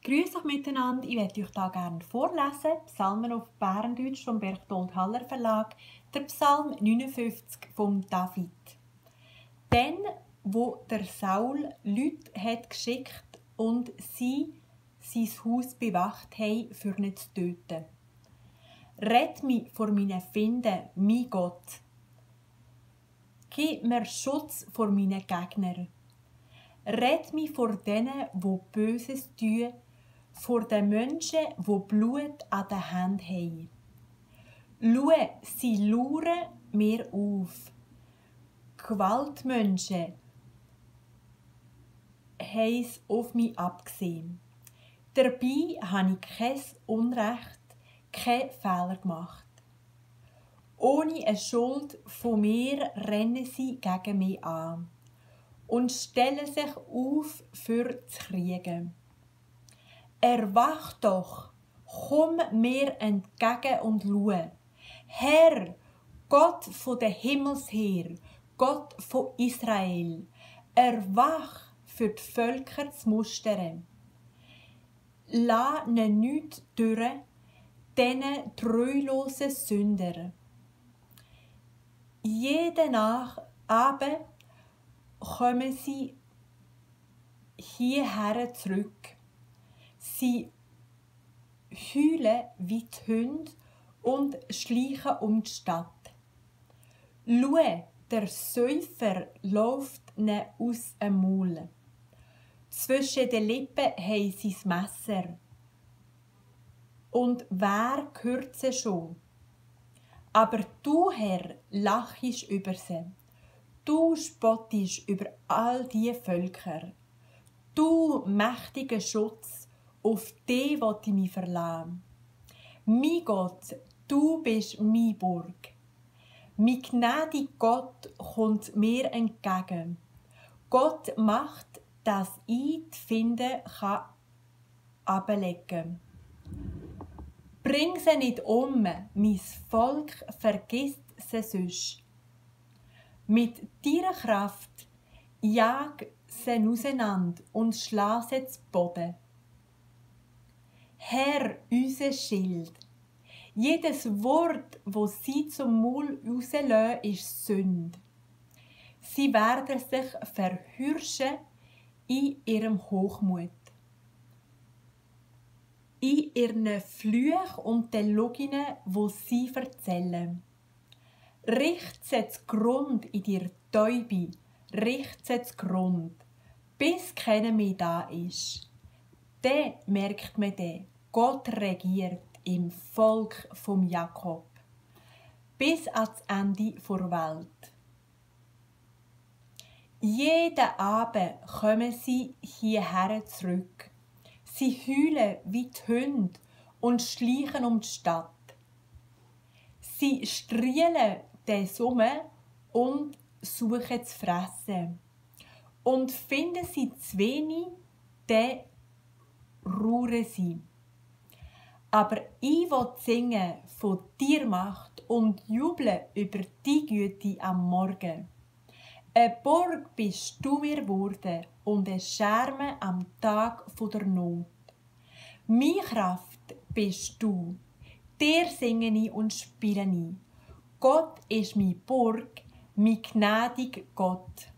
Grüß euch miteinander, ich möchte euch hier gerne vorlesen, Psalmen auf Bärendeutsch vom Berchtold Haller Verlag, der Psalm 59 von David. Dann, wo der Saul Leute hat geschickt und sie sein Haus bewacht haben, für ihn zu töten. Rett mich vor meinen Finden, mein Gott. Gib mir Schutz vor meinen Gegnern. Rett mich vor denen, die Böses tun, vor den Menschen, die Blut an den Händen haben. Schau, sie lauern mir auf. Gewaltmenschen haben es auf mich abgesehen. Dabei habe ich kein Unrecht, keinen Fehler gemacht. Ohne eine Schuld von mir rennen sie gegen mich an und stellen sich auf für zu kriegen. Erwach doch, komm mir entgegen und schau. Herr, Gott von den Himmelsheer, Gott von Israel, erwach für die Völker zu mustern. Lass ihnen nichts durch, diesen treulosen Sünder. Jeden Abend kommen sie hierher zurück. Sie heulen wie die Hunde und schleichen um die Stadt. Schau, der Säufer läuft ihnen aus dem Maul. Zwischen den Lippen haben sie das Messer. Und wer hört sie schon? Aber du, Herr, lachst über sie. Du spottest über all die Völker. Du, mächtiger Schutz, auf den will ich mich verlassen. Mein Gott, du bist meine Burg. Mein gnädiger Gott kommt mir entgegen. Gott macht, dass ich die Finde ablegen kann. Bring sie nicht um, mein Volk vergisst sie sonst. Mit deiner Kraft jag sie auseinander und schlag sie zu Boden. Herr, unser Schild, jedes Wort, das sie zum Maul rauslassen, ist Sünde. Sie werden sich verhürschen in ihrem Hochmut. In ihren Flüchen und den Lügen, die sie erzählen. Richt sie zugrund in dir Täube, richt sie zugrund, bis keiner mehr da ist. Dann merkt man Gott regiert im Volk vom Jakob, bis ans Ende der Welt. Jeden Abend kommen sie hierher zurück. Sie heulen wie die Hunde und schleichen um die Stadt. Sie strielen den Sommer und suchen zu fressen. Und finden sie zu wenig, dann ruhen sie. Aber ich will singen von dir Macht und jubeln über die Güte am Morgen. Eine Burg bist du mir geworden und ein Scherme am Tag der Not. Meine Kraft bist du, dir singe ich und spiele ich. Gott ist meine Burg, mein gnädiger Gott.